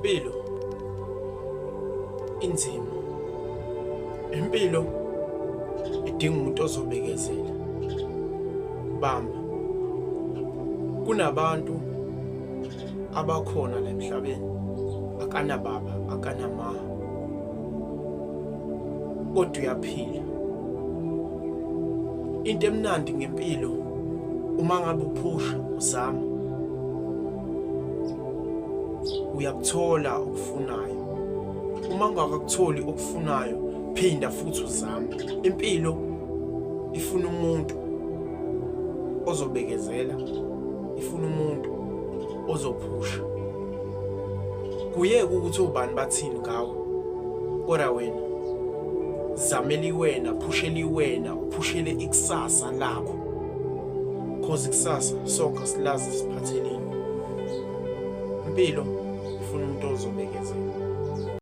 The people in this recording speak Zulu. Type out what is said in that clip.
Impilo inzima. Impilo idinga umuntu ozobekezela. Bamba. Kunabantu abakhona la emhlabeni akanababa akanama kodwa uyaphila. Into emnandi ngempilo uma ngabe uphusha uzama uyakuthola okufunayo. Uma ungakakutholi okufunayo phinda futhi uzame. Impilo ifuna umuntu ozobekezela, ifuna umuntu ozophusha. Kuyeke ukuthi obani bathini ngawe kodwa wena zamela iwena, phushela iwena, uphushele ikusasa lakho cause ikusasa sonke asilazi siphatheleni. Impilo ifuna umuntu ozobekezela.